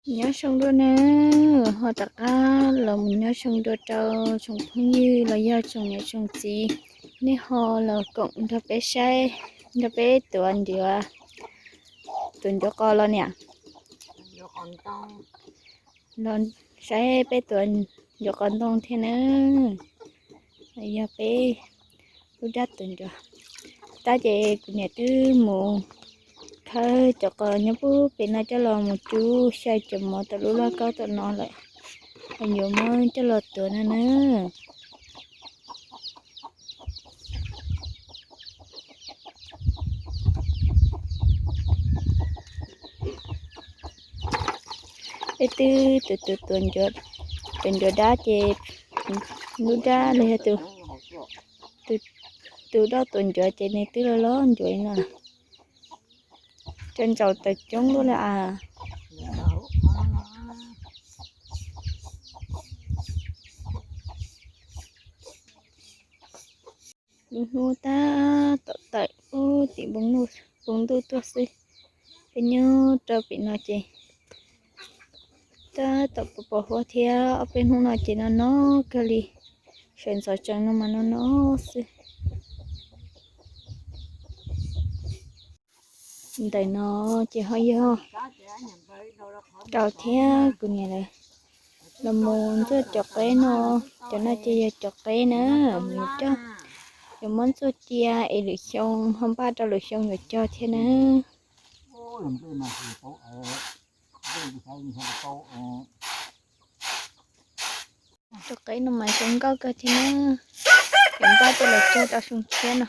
Nyob zoo dua nawb, ho rov qab los mus nyob zoo dua rau tsoom phooj ywg los yog tsoom niam tsoom txiv, nej ho los koom nrog peb saib, nrog peb tuav ncuav, tuav ncuav qos los niam, los saib peb tuav ncuav qos ntoo thiab nawb, los yog peb lub dab tuav ncuav. Tab ces kuv niam twb mus khawb cov qos nyob puag pem no coj los mus cub xyaw cov mov tom lub lauj kaub tom no lawm, ho yuav muab coj los tuav no nawb. Peb twb tus tus tuav ncuav dab ces lub dab los yog tus, tus dab tuav ncuav ces nws twb los los ncuav no, cov ntsaum tawm coob luaj li as. Lub hnub tab tom tawm ub tim npoo ntuj tuaj xwb. Peb nyob rau pem no ces tab tom pos pos huab thiab, ob peb hnub no ces no no kawg li, sawv ntxov tsees no mas no no xwb. Ntawm no ces ho yog rau thiab kuv niam lawv los mus ntxuaj cov qeb no, cov no ces yog cov qeb na, mus coj, yuav muab ntxuaj cia es lwm xyoo ho npaj rau lwm xyoo yuav cog thiab na. Cov qeb no mas zoo nkauj kawg thiab na, yuav npaj coj los cog rau xyoo tshiab no.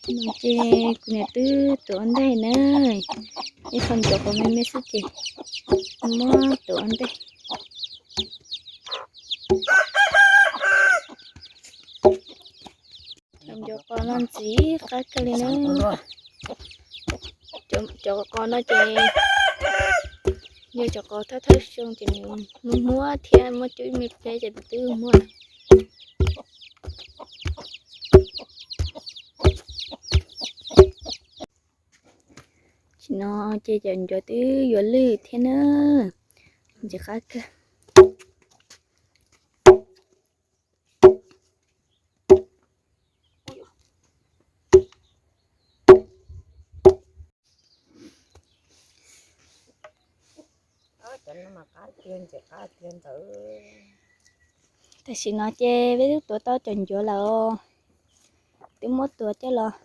No ces kuv niam twb tuav ntej na, ib qho ncuav qos me me xwb ces muab tuav ntej. Cov ncuav qos no ntxim qab kawg li na. Cov qos no ces yog cov qos thawj thawj xyoo ces nws muaj muab thiab muab cub ib me pliag ces twb muaj. Tam sim no ces cov ncuav twb yuav lwj thiab na, ntxim qab kawg. Tam sim no ces peb twb tuav tau cov ncuav lawm, twb muab tuav coj los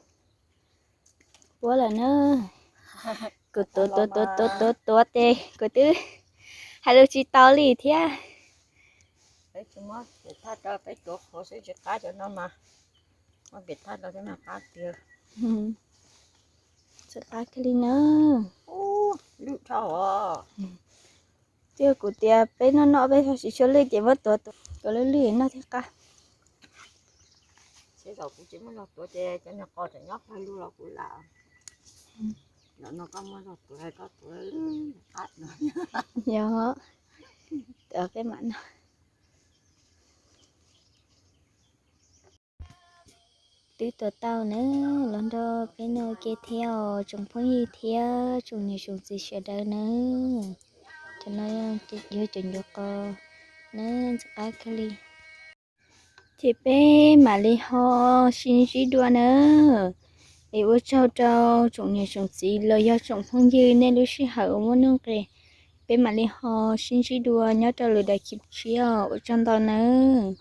puab lawm na. Kuv tuav tuav tuav tuav tuav tuav ces kuv twb hais lus tsis tau li thiab. Peb tsis muab pem thaj rau, peb tuav qhuav xwb, tsis qab cov no mas muab pem thaj rau thiab mas qab tiag. Txawm qab kiag li na. Lwj dhau os. Twb yog kuv tias peb noj noj peb tsis tshua lwj ces muab tuav tuav lwj lwj noj thiaj qab. Sib zaum kuv tsis muaj zog tuav ces cov niag qos tseem nyob pawg lug los kuv lam, lam no koj muaj zog tuav koj tuav qab no. Yog, peb mam no. Twb tuav tau na, los nrog peb noj ua ke thiab os tsoom phooj ywg thiab tsoom niam tsoom txiv sawv daws na. Cov no yog cov ncuav qos na, ntxim qab kawg li. Ces peb mam li ho sib ntsib dua na. Es ua tsaug rau tsoom niam tsoom txiv los yog tsoom phooj ywg nej lub sij hawm uas muaj nuj nqis. Peb mam li ho sib ntsib dua nyob rau lwm daim clip tshiab, ua tsaug ntau nawb.